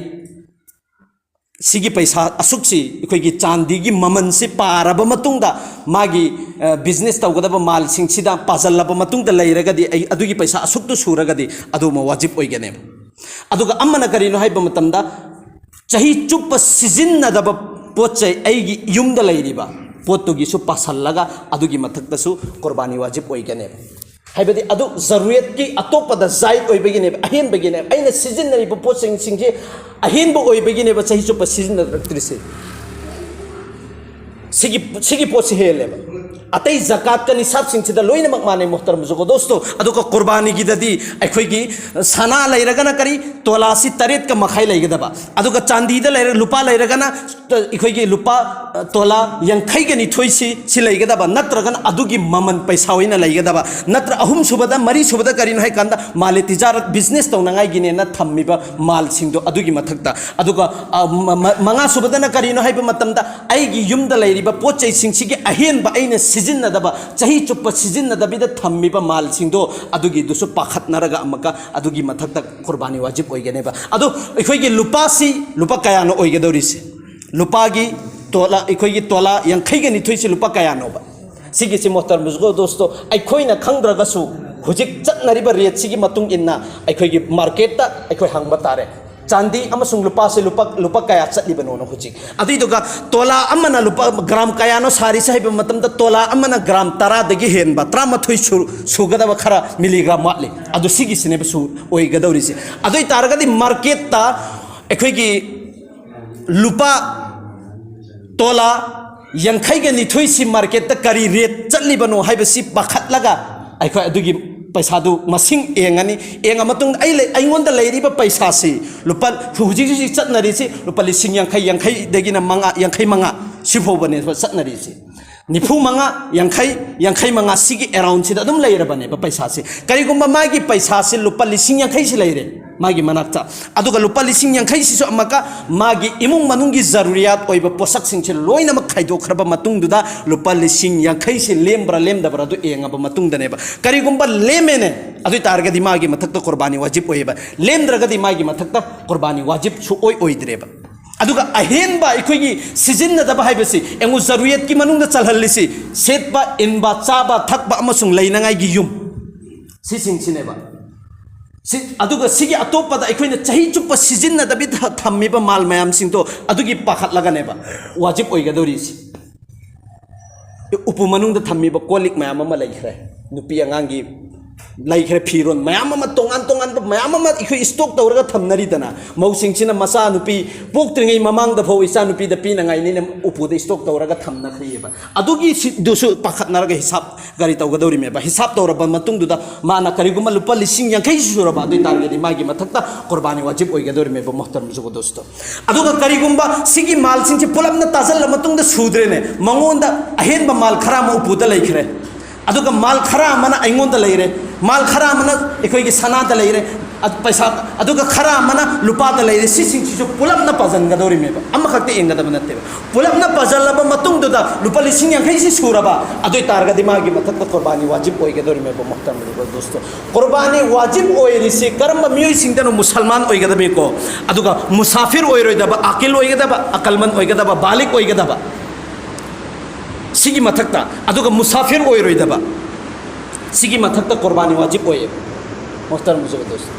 ꯁꯤꯒꯤ ꯄꯩꯁꯥ ꯑꯁꯨꯛꯁꯤ, ꯑꯩꯈꯣꯏꯒꯤ ꯆꯥꯟꯗꯤꯒꯤ ꯃꯃꯜꯁꯤ ꯄꯥꯔꯕ ꯃꯇꯨꯡꯗ, ꯃꯥꯒꯤ, ꯑ, ꯕꯤꯖꯤꯅꯦꯁ ꯇꯧꯒꯗꯕ ꯃꯥꯜꯁꯤꯡꯁꯤꯗ ꯄꯥꯁꯤꯜꯂꯕ ꯃꯇꯨꯡꯗ ꯂꯩꯔꯒꯗꯤ, ꯑꯩ ꯑꯗꯨꯒꯤ ꯄꯩꯁꯥ ꯑꯁꯨꯛꯇꯨ ꯁꯨꯔꯒꯗꯤ ꯑꯗꯨꯃ ꯋꯥꯖꯤꯕ ꯑꯣꯏꯒꯅꯦꯕ꯫ ꯑꯗꯨꯒ ꯑꯃꯅ ꯀꯔꯤꯅꯣ ꯍꯥꯏꯕ ꯃꯇꯝꯗ, ꯆꯍꯤ ꯆꯨꯞꯄ ꯁꯤꯖꯤꯟꯅꯗꯕ ꯄꯣꯠ ꯆꯩ, ꯑꯩꯒꯤ ꯌꯨꯝꯗ ꯂꯩꯔꯤꯕ ꯄꯣꯠꯇꯨꯒꯤꯁꯨ ꯄꯥꯁꯜꯂꯒ ꯑꯗꯨꯒꯤ ꯃꯊꯛꯇꯁꯨ ꯀꯨꯔꯕꯥꯅꯤ ꯋꯥꯖꯤꯕ ꯑꯣꯏꯒꯅꯦꯕ꯫ ꯍꯥꯏꯕꯗꯤ ꯑꯗꯨ ꯖꯔꯨꯔꯤꯌꯠꯀꯤ ꯑꯇꯣꯞꯄꯗ ꯖꯥꯏꯗ ꯑꯣꯏꯕꯒꯤꯅꯦꯕ, ꯑꯍꯦꯟꯕꯒꯤꯅꯦꯕ꯫ ꯑꯩꯅ ꯁꯤꯖꯤꯟꯅꯔꯤꯕ ꯄꯣꯠꯁꯤꯡꯁꯤꯡꯁꯦ ꯑꯍꯦꯟꯕ ꯑꯣꯏꯕꯒꯤꯅꯦꯕ ꯆꯍꯤ ꯆꯨꯞꯄ ꯁꯤꯖꯤꯟꯅꯔꯛꯇ꯭ꯔꯤꯁꯦ꯫ ꯁꯤꯒꯤ, ꯁꯤꯒꯤ ꯄꯣꯠꯁꯤ ꯍꯦꯜꯂꯦꯕ꯫ ꯑꯇꯩ ꯖꯀꯥꯠꯀ ꯅꯤꯁꯥꯕꯁꯤꯡꯁꯤꯗ ꯂꯣꯏꯅꯃꯛ ꯃꯥꯟꯅꯩ, ꯃꯣꯍꯇꯔꯝ ꯖꯨꯒꯣ ꯗꯣꯁꯇꯣ꯫ ꯑꯗꯨꯒ ꯀꯨꯔꯕꯥꯅꯤꯒꯤꯗꯗꯤ ꯑꯩꯈꯣꯏꯒꯤ ꯁꯅꯥ ꯂꯩꯔꯒꯅ ꯀꯔꯤ, ꯇꯣꯂꯥꯁꯤ ꯇꯔꯦꯠꯀ ꯃꯈꯥꯏ ꯂꯩꯒꯗꯕ꯫ ꯑꯗꯨꯒ ꯆꯥꯟꯗꯤꯗ ꯂꯩꯔ, ꯂꯨꯄꯥ ꯂꯩꯔꯒꯅ ꯑꯩꯈꯣꯏꯒꯤ ꯂꯨꯄꯥ, ꯑ, ꯇꯣꯂꯥ ꯌꯥꯡꯈꯩꯒ ꯅꯤꯊꯣꯏꯁꯤ, ꯁꯤ ꯂꯩꯒꯗꯕ, ꯅꯠꯇ꯭ꯔꯒꯅ ꯑꯗꯨꯒꯤ ꯃꯃꯜ ꯄꯩꯁꯥ ꯑꯣꯏꯅ ꯂꯩꯒꯗꯕ꯫ ꯅꯠꯇ꯭ꯔ ꯑꯍꯨꯝꯁꯨꯕꯗ, ꯃꯔꯤꯁꯨꯕꯗ ꯀꯔꯤꯅꯣ ꯍꯥꯏ ꯀꯥꯟꯗ, ꯃꯥꯂꯦ ꯇꯤꯖꯥꯔꯠ, ꯕꯤꯖꯤꯅꯦꯁ ꯇꯧꯅꯉꯥꯏꯒꯤꯅꯦꯅ ꯊꯝꯃꯤꯕ ꯃꯥꯜꯁꯤꯡꯗꯣ ꯑꯗꯨꯒꯤ ꯃꯊꯛꯇ꯫ ꯑꯗꯨꯒ, ꯑ, ꯃ-, ꯃ-, ꯃꯉꯥꯁꯨꯕꯗꯅ ꯀꯔꯤꯅꯣ ꯍꯥꯏꯕ ꯃꯇꯝꯗ, ꯑꯩꯒꯤ ꯌꯨꯝꯗ ꯂꯩꯔꯤꯕ ꯄꯣꯠ ꯆꯩꯁꯤꯡꯁꯤꯒꯤ ꯑꯍꯦꯟꯕ ꯑꯩꯅ ꯁꯤꯖꯤꯟꯅꯗꯕ, ꯆꯍꯤ ꯆꯨꯞꯄ ꯁꯤꯖꯤꯟꯅꯗꯕꯤꯗ ꯊꯝꯃꯤꯕ ꯃꯥꯜꯁꯤꯡꯗꯣ, ꯑꯗꯨꯒꯤꯗꯨꯁꯨ ꯄꯥꯈꯠꯅꯔꯒ ꯑꯃꯨꯛꯀ ꯑꯗꯨꯒꯤ ꯃꯊꯛꯇ ꯀꯨꯔꯕꯥꯅꯤ ꯋꯥꯖꯤꯕ ꯑꯣꯏꯒꯅꯦꯕ꯫ ꯑꯗꯣ ꯑꯩꯈꯣꯏꯒꯤ ꯂꯨꯄꯥꯁꯤ ꯂꯨꯄꯥ ꯀꯌꯥꯅꯣ ꯑꯣꯏꯒꯗꯧꯔꯤꯁꯦ? ꯂꯨꯄꯥꯒꯤ ꯇꯣꯂꯥ, ꯑꯩꯈꯣꯏꯒꯤ ꯇꯣꯂꯥ ꯌꯥꯡꯈꯩꯒ ꯅꯤꯊꯣꯏꯁꯤ ꯂꯨꯄꯥ ꯀꯌꯥꯅꯣꯕ? ꯁꯤꯒꯤꯁꯤ, ꯃꯣꯍꯇꯔꯝ ꯖꯨꯒꯣ ꯗꯣꯁꯇꯣ, ꯑꯩꯈꯣꯏꯅ ꯈꯪꯗ꯭ꯔꯒꯁꯨ ꯍꯧꯖꯤꯛ ꯆꯠꯅꯔꯤꯕ ꯔꯦꯠꯁꯤꯒꯤ ꯃꯇꯨꯡ ꯏꯟꯅ ꯑꯩꯈꯣꯏꯒꯤ ꯃꯥꯔꯀꯦꯠꯇ ꯑꯩꯈꯣꯏ ꯍꯪꯕ ꯇꯥꯔꯦ꯫ ꯆꯥꯟꯗꯤ ꯑꯃꯁꯨꯡ ꯂꯨꯄꯥꯁꯦ ꯂꯨꯄꯥ, ꯂꯨꯄꯥ ꯀꯌꯥ ꯆꯠꯂꯤꯕꯅꯣꯅ ꯍꯧꯖꯤꯛ꯫ ꯑꯗꯨꯏꯗꯨꯒ ꯇꯣꯂꯥ ꯑꯃꯅ ꯂꯨꯄꯥ ꯒ꯭ꯔꯥꯝ ꯀꯌꯥꯅꯣ ꯁꯥꯔꯤꯁꯦ ꯍꯥꯏꯕ ꯃꯇꯝꯗ, ꯇꯣꯂꯥ ꯑꯃꯅ ꯒ꯭ꯔꯥꯝ ꯇꯔꯥꯗꯒꯤ ꯍꯦꯟꯕ, ꯇꯔꯥꯃꯥꯊꯣꯏ ꯁꯨ-, ꯁꯨꯒꯗꯕ ꯈꯔ ꯃꯤꯂꯤꯒ꯭ꯔꯥꯝ ꯋꯥꯠꯂꯤ꯫ ꯑꯗꯨ ꯁꯤꯒꯤꯁꯤꯅꯦꯕ ꯁꯨ ꯑꯣꯏꯒꯗꯧꯔꯤꯁꯦ꯫ ꯑꯗꯨ ꯑꯣꯏ ꯇꯥꯔꯒꯗꯤ ꯃꯥꯔꯀꯦꯠꯇ ꯑꯩꯈꯣꯏꯒꯤ ꯂꯨꯄꯥ ꯇꯣꯂꯥ ꯌꯥꯡꯈꯩꯒ ꯅꯤꯊꯣꯏꯁꯤ ꯃꯥꯔꯀꯦꯠꯇ ꯀꯔꯤ ꯔꯦꯠ ꯆꯠꯂꯤꯕꯅꯣ ꯍꯥꯏꯕꯁꯤ ꯄꯥꯈꯠꯂꯒ ꯑꯩꯈꯣꯏ ꯑꯗꯨꯒꯤ ꯄꯩꯁꯥꯗꯨ ꯃꯁꯤꯡ ꯌꯦꯡꯉꯅꯤ꯫ ꯌꯦꯡꯉ ꯃꯇꯨꯡꯗ ꯑꯩ ꯂꯩ-, ꯑꯩꯉꯣꯟꯗ ꯂꯩꯔꯤꯕ ꯄꯩꯁꯥꯁꯤ ꯂꯨꯄꯥ, ꯍꯧꯖꯤꯛ ꯍꯧꯖꯤꯛ ꯆꯠꯅꯔꯤꯁꯤ ꯂꯨꯄꯥ ꯂꯤꯁꯤꯡ ꯌꯥꯡꯈꯩ, ꯌꯥꯡꯈꯩꯗꯒꯤꯅ ꯃꯉꯥ, ꯌꯥꯡꯈꯩ ꯃꯉꯥ ꯁꯤꯐꯥꯎꯕꯅꯦꯕ ꯆꯠꯅꯔꯤꯁꯤ꯫ ꯅꯤꯐꯨ ꯃꯉꯥ, ꯌꯥꯡꯈꯩ, ꯌꯥꯡꯈꯩ ꯃꯉꯥ ꯁꯤꯒꯤ ꯑꯦꯔꯥꯎꯟꯁꯤꯗ ꯑꯗꯨꯝ ꯂꯩꯔꯕꯅꯦꯕ ꯄꯩꯁꯥꯁꯤ꯫ ꯀꯔꯤꯒꯨꯝꯕ ꯃꯥꯒꯤ ꯄꯩꯁꯥꯁꯤ ꯂꯨꯄꯥ ꯂꯤꯁꯤꯡ ꯌꯥꯡꯈꯩꯁꯤ ꯂꯩꯔꯦ, ꯃꯥꯒꯤ ꯃꯅꯥꯛꯇ꯫ ꯑꯗꯨꯒ ꯂꯨꯄꯥ ꯂꯤꯁꯤꯡ ꯌꯥꯡꯈꯩꯁꯤꯁꯨ ꯑꯃꯨꯛꯀ ꯃꯥꯒꯤ ꯏꯃꯨꯡ ꯃꯅꯨꯡꯒꯤ ꯖꯔꯨꯔꯤꯌꯥꯠ ꯑꯣꯏꯕ ꯄꯣꯠꯁꯛꯁꯤꯡꯁꯦ ꯂꯣꯏꯅꯃꯛ ꯈꯥꯏꯗꯣꯛꯈ꯭ꯔꯕ ꯃꯇꯨꯡꯗꯨꯗ, ꯂꯨꯄꯥ ꯂꯤꯁꯤꯡ ꯌꯥꯡꯈꯩꯁꯦ ꯂꯦꯝꯕ꯭ꯔꯥ ꯂꯦꯝꯗꯕ꯭ꯔꯥ ꯑꯗꯨ ꯌꯦꯡꯉꯕ ꯃꯇꯨꯡꯗꯅꯦꯕ꯫ ꯀꯔꯤꯒꯨꯝꯕ ꯂꯦꯝꯃꯦꯅꯦ, ꯑꯗꯨ ꯑꯣꯏ ꯇꯥꯔꯒꯗꯤ ꯃꯥꯒꯤ ꯃꯊꯛꯇ ꯀꯨꯔꯕꯥꯅꯤ ꯋꯥꯖꯤꯕ ꯑꯣꯏꯌꯦꯕ꯫ ꯂꯦꯝꯗ꯭ꯔꯒꯗꯤ ꯃꯥꯒꯤ ꯃꯊꯛꯇ ꯀꯨꯔꯕꯥꯅꯤ ꯋꯥꯖꯤꯕ ꯁꯨꯡꯑꯣꯏ ꯑꯣꯏꯗ꯭ꯔꯦꯕ꯫ ꯑꯗꯨꯒ ꯑꯍꯦꯟꯕ ꯑꯩꯈꯣꯏꯒꯤ ꯁꯤꯖꯤꯟꯅꯗꯕ ꯍꯥꯏꯕꯁꯤ ꯌꯦꯡꯉꯨ, ꯖꯔꯨꯔꯤꯌꯠꯀꯤ ꯃꯅꯨꯡꯗ ꯆꯜꯍꯜꯂꯤꯁꯤ ꯁꯦꯠꯄ, ꯏꯟꯕ, ꯆꯥꯕ, ꯊꯛꯄ ꯑꯃꯁꯨꯡ ꯂꯩꯅꯉꯥꯏꯒꯤ ꯌꯨꯝ, ꯁꯤꯁꯤꯡꯁꯤꯅꯦꯕ꯫ ꯁꯤ, ꯑꯗꯨꯒ ꯁꯤꯒꯤ ꯑꯇꯣꯞꯄꯗ ꯑꯩꯈꯣꯏꯅ ꯆꯍꯤ ꯆꯨꯞꯄ ꯁꯤꯖꯤꯟꯅꯗꯕꯤꯗ ꯊꯝꯃꯤꯕ ꯃꯥꯜ ꯃꯌꯥꯝꯁꯤꯡꯗꯣ ꯑꯗꯨꯒꯤ ꯄꯥꯈꯠꯂꯒꯅꯦꯕ ꯋꯥꯖꯤꯕ ꯑꯣꯏꯒꯗꯧꯔꯤꯁꯤ꯫ ꯎꯄꯨ ꯃꯅꯨꯡꯗ ꯊꯝꯃꯤꯕ ꯀꯣꯜ ꯂꯤꯛ ꯃꯌꯥꯝ ꯑꯃ ꯂꯩꯈ꯭ꯔꯦ, ꯅꯨꯄꯤ ꯑꯉꯥꯡꯒꯤ ꯂꯩꯈ꯭ꯔꯦ, ꯐꯤꯔꯣꯜ ꯃꯌꯥꯝ ꯑꯃ, ꯇꯣꯉꯥꯟ ꯇꯣꯉꯥꯟꯕ ꯃꯌꯥꯝ ꯑꯃ ꯑꯩꯈꯣꯏ ꯏꯁꯇꯣꯛ ꯇꯧꯔꯒ ꯊꯝꯅꯔꯤꯗꯅ꯫ ꯃꯧꯁꯤꯡꯁꯤꯅ ꯃꯆꯥ ꯅꯨꯄꯤ ꯄꯣꯛꯇ꯭ꯔꯤꯉꯩ ꯃꯃꯥꯡꯗ ꯐꯥꯎ ꯏꯆꯥ ꯅꯨꯄꯤꯗ ꯄꯤꯅꯉꯥꯏꯅꯤꯅ ꯎꯄꯨꯗ ꯏꯁꯇꯣꯛ ꯇꯧꯔꯒ ꯊꯝꯅꯈ꯭ꯔꯤꯑꯕ꯫ ꯑꯗꯨꯒꯤ ꯁꯤꯗꯨꯁꯨ ꯄꯥꯈꯠꯅꯔꯒ ꯍꯤꯁꯥꯞ ꯀꯔꯤ ꯇꯧꯒꯗꯧꯔꯤꯃꯦꯕ? ꯍꯤꯁꯥꯞ ꯇꯧꯔꯕ ꯃꯇꯨꯡꯗꯨꯗ ꯃꯥꯅ ꯀꯔꯤꯒꯨꯝꯕ ꯂꯨꯄꯥ ꯂꯤꯁꯤꯡ ꯌꯥꯡꯈꯩ ꯁꯨꯔꯕ ꯑꯗꯨ ꯑꯣꯏ ꯇꯥꯔꯒꯗꯤ ꯃꯥꯒꯤ ꯃꯊꯛꯇ ꯀꯨꯔꯕꯥꯅꯤ ꯋꯥꯖꯤꯕ ꯑꯣꯏꯒꯗꯧꯔꯤꯃꯦꯕ, ꯃꯣꯍꯇꯔꯝ ꯖꯨꯒꯗꯣꯁꯇꯣ꯫ ꯑꯗꯨꯒ ꯀꯔꯤꯒꯨꯝꯕ ꯁꯤꯒꯤ ꯃꯥꯜꯁꯤꯡꯁꯦ ꯄꯨꯂꯞꯅ ꯇꯥꯁꯤꯜꯂ ꯃꯇꯨꯡꯗ ꯁꯨꯗ꯭ꯔꯦꯅꯦ, ꯃꯉꯣꯟꯗ ꯑꯍꯦꯟꯕ ꯃꯥꯜ ꯈꯔ ꯑꯃ ꯎꯄꯨꯗ ꯂꯩꯈ꯭ꯔꯦ, ꯑꯗꯨꯒ ꯃꯥꯜ ꯈꯔ ꯑꯃꯅ ꯑꯩꯉꯣꯟꯗ ꯂꯩꯔꯦ, ꯃꯥꯜ ꯈꯔ ꯑꯃꯅ ꯑꯩꯈꯣꯏꯒꯤ ꯁꯅꯥꯗ ꯂꯩꯔꯦ, ꯑꯗ ꯄꯩꯁꯥ, ꯑꯗꯨꯒ ꯈꯔ ꯑꯃꯅ ꯂꯨꯄꯥꯗ ꯂꯩꯔꯦ, ꯁꯤꯁꯤꯡꯁꯤꯁꯨ ꯄꯨꯂꯞꯅ ꯄꯥꯁꯤꯟꯒꯗꯧꯔꯤꯃꯦꯕ, ꯑꯃꯈꯛꯇ ꯌꯦꯡꯒꯗꯕ ꯅꯠꯇꯦꯕ꯫ ꯄꯨꯂꯞꯅ ꯄꯥꯁꯤꯜꯂꯕ ꯃꯇꯨꯡꯗꯨꯗ ꯂꯨꯄꯥ ꯂꯤꯁꯤꯡ ꯌꯥꯡꯈꯩꯁꯤ ꯁꯨꯔꯕ ꯑꯗꯨ ꯑꯣꯏ ꯇꯥꯔꯒꯗꯤ ꯃꯥꯒꯤ ꯃꯊꯛꯇ ꯀꯨꯔꯕꯥꯅꯤ ꯋꯥꯖꯤꯕ ꯑꯣꯏꯒꯗꯧꯔꯤꯃꯦꯕ, ꯃꯣꯍꯇꯔꯝ ꯖꯨꯒꯗꯣꯁꯇꯣ꯫ ꯀꯨꯔꯕꯥꯅꯤ ꯋꯥꯖꯤꯕ ꯑꯣꯏꯔꯤꯁꯤ ꯀꯔꯝꯕ ꯃꯤꯑꯣꯏꯁꯤꯡꯗꯅꯣ? ꯃꯨꯁꯜꯃꯥꯟ ꯑꯣꯏꯒꯗꯕꯅꯤꯀꯣ, ꯑꯗꯨꯒ ꯃꯨꯁꯥꯐꯤꯔ ꯑꯣꯏꯔꯣꯏꯗꯕ, ꯑꯥꯀꯤꯜ ꯑꯣꯏꯒꯗꯕ, ꯑꯀꯜꯃꯟ ꯑꯣꯏꯒꯗꯕ, ꯕꯥꯂꯤꯒ ꯑꯣꯏꯒꯗꯕ, ꯁꯤꯒꯤ ꯃꯊꯛꯇ, ꯑꯗꯨꯒ ꯃꯨꯁꯥꯐꯤꯔ ꯑꯣꯏꯔꯣꯏꯗꯕ, ꯁꯤꯒꯤ ꯃꯊꯛꯇ ꯀꯨꯔꯕꯥꯅꯤ ꯋꯥꯖꯤꯕ ꯑꯣꯏꯌꯦꯕ, ꯃꯣꯍꯇꯔꯝ ꯖꯨꯒꯗꯣꯁꯇꯣ꯫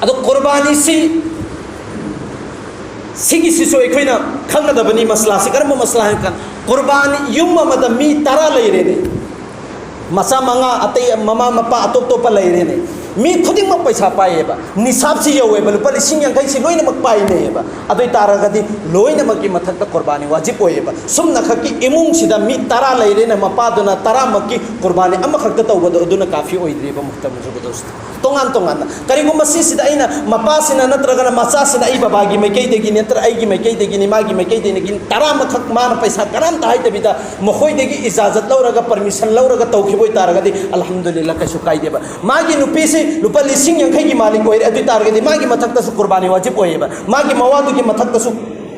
ꯑꯗꯣ ꯀꯨꯔꯕꯥꯅꯤꯁꯤ, ꯁꯤꯒꯤꯁꯤꯁꯨ ꯑꯩꯈꯣꯏꯅ ꯈꯪꯒꯗꯕꯅꯤ, ꯃꯁꯂꯥꯁꯤ ꯀꯔꯝꯕ ꯃꯁꯂꯥ ꯍꯥꯏꯅ ꯀꯥꯟ, ꯀꯨꯔꯕꯥꯅꯤ ꯌꯨꯝ ꯑꯃꯗ ꯃꯤ ꯇꯔꯥ ꯂꯩꯔꯦꯅꯦ, ꯃꯆꯥ ꯃꯉꯥ, ꯑꯇꯩ ꯃꯃꯥ ꯃꯄꯥ ꯑꯇꯣꯞ ꯑꯇꯣꯞꯄ ꯂꯩꯔꯦꯅꯦ, ꯃꯤ ꯈꯨꯗꯤꯡꯃꯛ ꯄꯩꯁꯥ ꯄꯥꯏꯌꯦꯕ, ꯅꯤꯁꯥꯞꯁꯤ ꯌꯧꯋꯦꯕ, ꯂꯨꯄꯥ ꯂꯤꯁꯤꯡ ꯌꯥꯡꯈꯩꯁꯤ ꯂꯣꯏꯅꯃꯛ ꯄꯥꯏꯅꯩꯌꯦꯕ꯫ ꯑꯗꯨ ꯑꯣꯏ ꯇꯥꯔꯒꯗꯤ ꯂꯣꯏꯅꯃꯛꯀꯤ ꯃꯊꯛꯇ ꯀꯨꯔꯕꯥꯅꯤ ꯋꯥꯖꯤꯕ ꯑꯣꯏꯌꯦꯕ꯫ ꯁꯨꯝꯅꯈꯛꯀꯤ ꯏꯃꯨꯡꯁꯤꯗ ꯃꯤ ꯇꯔꯥ ꯂꯩꯔꯦꯅ, ꯃꯄꯥꯗꯨꯅ ꯇꯔꯥꯃꯛꯀꯤ ꯀꯨꯔꯕꯥꯅꯤ ꯑꯃꯈꯛꯇ ꯇꯧꯕꯗꯣ ꯑꯗꯨꯅ ꯀꯥꯐꯤ ꯑꯣꯏꯗ꯭ꯔꯤꯕ, ꯃꯣꯍꯇꯔꯝ ꯖꯨꯒꯗꯣꯁꯇꯣ꯫ ꯇꯣꯉꯥꯟ ꯇꯣꯉꯥꯟꯅ ꯀꯔꯤꯒꯨꯝꯕ ꯁꯤꯁꯤꯗ ꯑꯩꯅ, ꯃꯄꯥꯁꯤꯅ ꯅꯠꯇ꯭ꯔꯒꯅ ꯃꯆꯥꯁꯤꯅ ꯑꯩ ꯕꯕꯥꯒꯤ ꯃꯥꯏꯀꯩꯗꯒꯤ ꯅꯠꯇ꯭ꯔ ꯑꯩꯒꯤ ꯃꯥꯏꯀꯩꯗꯒꯤꯅꯤ, ꯃꯥꯒꯤ ꯃꯥꯏꯀꯩꯗꯒꯤꯅꯤ, ꯇꯔꯥꯃꯈꯛ ꯃꯥꯅ ꯄꯩꯁꯥ ꯀꯅꯥꯝꯇ ꯍꯥꯏꯗꯕꯤꯗ ꯃꯈꯣꯏꯗꯒꯤ ꯏꯖꯥꯖꯠ ꯂꯧꯔꯒ, ꯄꯔꯃꯤꯁꯟ ꯂꯧꯔꯒ ꯇꯧꯈꯤꯕ ꯑꯣꯏꯇꯥꯔꯒꯗꯤ ꯑꯜꯍꯝꯗꯨꯂꯤꯜꯂꯥ, ꯀꯩꯁꯨ ꯀꯥꯏꯗꯦꯕ꯫ ꯃꯥꯒꯤ ꯅꯨꯄꯤꯁꯤ ꯂꯨꯄꯥ ꯂꯤꯁꯤꯡ ꯌꯥꯡꯈꯩꯒꯤ ꯃꯥꯂꯤꯛ ꯑꯣꯏꯔꯦ, ꯑꯗꯨ ꯑꯣꯏ ꯇꯥꯔꯒꯗꯤ ꯃꯥꯒꯤ ꯃꯊꯛꯇꯁꯨ ꯀꯨꯔꯕꯥꯅꯤ ꯋꯥꯖꯤꯕ ꯑꯣꯏꯌꯦꯕ꯫ ꯃꯥꯒꯤ ꯃꯋꯥꯗꯨꯒꯤ ꯃꯊꯛꯇꯁꯨ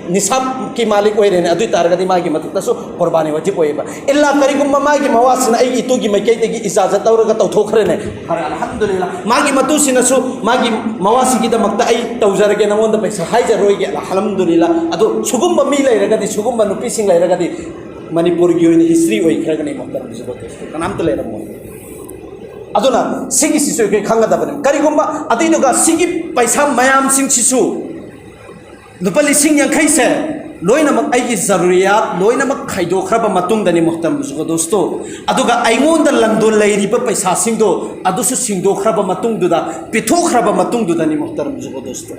ꯅꯤꯁꯥꯕꯀꯤ ꯃꯥꯂꯤꯛ ꯑꯣꯏꯔꯦꯅꯦ, ꯑꯗꯨ ꯑꯣꯏ ꯇꯥꯔꯒꯗꯤ ꯃꯥꯒꯤ ꯃꯊꯛꯇꯁꯨ ꯀꯨꯔꯕꯥꯅꯤ ꯋꯥꯖꯤꯕ ꯑꯣꯏꯌꯦꯕ꯫ ꯏꯜꯂꯥ ꯀꯔꯤꯒꯨꯝꯕ ꯃꯥꯒꯤ ꯃꯋꯥꯁꯤꯅ ꯑꯩꯒꯤ ꯏꯇꯨꯒꯤ ꯃꯥꯏꯀꯩꯗꯒꯤ ꯏꯖꯥꯖꯠ ꯇꯧꯔꯒ ꯇꯧꯊꯣꯛꯈ꯭ꯔꯦꯅꯦ, ꯐꯔꯦ, ꯑꯜꯍꯝꯗꯨꯂꯤꯜꯂꯥ꯫ ꯃꯥꯒꯤ ꯃꯇꯨꯁꯤꯅꯁꯨ ꯃꯥꯒꯤ ꯃꯋꯥꯁꯤꯒꯤꯗꯃꯛꯇ ꯑꯩ ꯇꯧꯖꯔꯒꯦ, ꯅꯉꯣꯟꯗ ꯄꯩꯁꯥ ꯍꯥꯏꯖꯔꯣꯏꯒꯦ, ꯑꯜꯍꯝꯗꯨꯂꯤꯜꯂꯥ꯫ ꯑꯗꯣ ꯁꯤꯒꯨꯝꯕ ꯃꯤ ꯂꯩꯔꯒꯗꯤ, ꯁꯤꯒꯨꯝꯕ ꯅꯨꯄꯤꯁꯤꯡ ꯂꯩꯔꯒꯗꯤ ꯃꯅꯤꯄꯨꯔꯒꯤ ꯑꯣꯏꯅ ꯍꯤꯁꯇ꯭ꯔꯤ ꯑꯣꯏꯈ꯭ꯔꯒꯅꯤ, ꯃꯣꯍꯇꯔꯝ ꯖꯨꯒꯣ ꯗꯣꯁꯇꯣ, ꯀꯅꯥꯝꯇ ꯂꯩꯔꯝꯃꯣꯏ꯫ ꯑꯗꯨꯅ ꯁꯤꯒꯤꯁꯤꯁꯨ ꯑꯩꯈꯣꯏ ꯈꯪꯒꯗꯕꯅꯤ꯫ ꯀꯔꯤꯒꯨꯝꯕ ꯑꯗꯨꯏꯗꯨꯒ ꯁꯤꯒꯤ ꯄꯩꯁꯥ ꯃꯌꯥꯝꯁꯤꯡꯁꯤꯁꯨ, ꯂꯨꯄꯥ ꯂꯤꯁꯤꯡ ꯌꯥꯡꯈꯩꯁꯦ ꯂꯣꯏꯅꯃꯛ ꯑꯩꯒꯤ ꯖꯔꯨꯔꯤꯌꯥꯠ ꯂꯣꯏꯅꯃꯛ ꯈꯥꯏꯗꯣꯛꯈ꯭ꯔꯕ ꯃꯇꯨꯡꯗꯅꯤ, ꯃꯣꯍꯇꯔꯝ ꯖꯨꯒꯣ ꯗꯣꯁꯇꯣ꯫ ꯑꯗꯨꯒ ꯑꯩꯉꯣꯟꯗ ꯂꯟꯗꯣ ꯂꯩꯔꯤꯕ ꯄꯩꯁꯥꯁꯤꯡꯗꯣ ꯑꯗꯨꯁꯨ ꯁꯤꯡꯗꯣꯛꯈ꯭ꯔꯕ ꯃꯇꯨꯡꯗꯨꯗ, ꯄꯤꯊꯣꯛꯈ꯭ꯔꯕ ꯃꯇꯨꯡꯗꯨꯗꯅꯤ, ꯃꯣꯍꯇꯔꯝ ꯖꯨꯒꯣ ꯗꯣꯁꯇꯣ꯫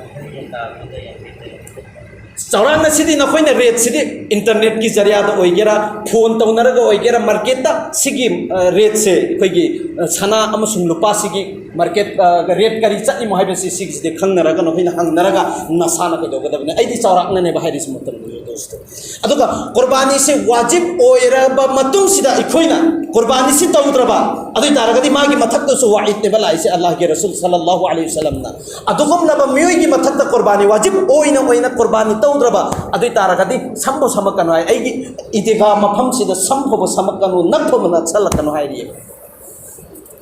ꯆꯥꯎꯔꯥꯛꯅ ꯁꯤꯗꯤ ꯅꯈꯣꯏꯅ ꯔꯦꯠꯁꯤꯗꯤ ꯏꯟꯇꯔꯅꯦꯠꯀꯤ ꯖꯔꯤꯌꯥꯗ ꯑꯣꯏꯒꯦꯔꯥ, ꯐꯣꯟ ꯇꯧꯅꯔꯒ ꯑꯣꯏꯒꯦꯔꯥ, ꯃꯥꯔꯀꯦꯠꯇ ꯁꯤꯒꯤ, ꯑ, ꯔꯦꯠꯁꯦ, ꯑꯩꯈꯣꯏꯒꯤ, ꯑ, ꯁꯅꯥ ꯑꯃꯁꯨꯡ ꯂꯨꯄꯥꯁꯤꯒꯤ ꯃꯥꯔꯀꯦꯠ, ꯑ, ꯔꯦꯠ ꯀꯔꯤ ꯆꯠꯂꯤꯃꯣ ꯍꯥꯏꯕꯁꯤ ꯁꯤꯒꯤꯁꯤꯗꯤ ꯈꯪꯅꯔꯒ ꯅꯈꯣꯏꯅ ꯍꯪꯅꯔꯒ ꯅꯁꯥꯅ ꯀꯩꯗꯧꯒꯗꯕꯅꯤ꯫ ꯑꯩꯗꯤ ꯆꯥꯎꯔꯥꯛꯅꯅꯦꯕ ꯍꯥꯏꯔꯤꯁꯤ, ꯃꯣꯍꯇꯔꯝ ꯖꯨꯒꯣ ꯗꯣꯁꯇꯣ꯫ ꯑꯗꯨꯒ ꯀꯨꯔꯕꯥꯅꯤꯁꯦ ꯋꯥꯖꯤꯕ ꯑꯣꯏꯔꯕ ꯃꯇꯨꯡꯁꯤꯗ ꯑꯩꯈꯣꯏꯅ ꯀꯨꯔꯕꯥꯅꯤꯁꯤ ꯇꯧꯗ꯭ꯔꯕ, ꯑꯗꯨ ꯑꯣꯏ ꯇꯥꯔꯒꯗꯤ ꯃꯥꯒꯤ ꯃꯊꯛꯇꯁꯨ ꯋꯥꯏꯗꯅꯦꯕ ꯂꯥꯛꯏꯁꯦ, ꯑꯜꯂꯥꯍꯒꯤ ꯔꯁꯨꯜ ꯁꯜꯂꯜꯂꯥꯍꯨ ꯑꯂꯩꯍꯤ ꯋꯥꯁꯜꯂꯝꯅ꯫ ꯑꯗꯨꯒꯨꯝꯂꯕ ꯃꯤꯑꯣꯏꯒꯤ ꯃꯊꯛꯇ ꯀꯨꯔꯕꯥꯅꯤ ꯋꯥꯖꯤꯕ ꯑꯣꯏꯅ, ꯑꯣꯏꯅ ꯀꯨꯔꯕꯥꯅꯤ ꯇꯧꯗ꯭ꯔꯕ, ꯑꯗꯨ ꯑꯣꯏ ꯇꯥꯔꯒꯗꯤ ꯁꯝꯕꯨ ꯁꯝꯃꯛꯀꯅꯨ ꯍꯥꯏ, ꯑꯩꯒꯤ ꯏꯗꯤꯒꯥ ꯃꯐꯝꯁꯤꯗ ꯁꯝ ꯐꯥꯎꯕ ꯁꯝꯃꯛꯀꯅꯨ, ꯅꯛ ꯐꯥꯎꯕ ꯅꯛꯁꯜꯂꯛꯀꯅꯨ ꯍꯥꯏꯔꯤꯑꯕ꯫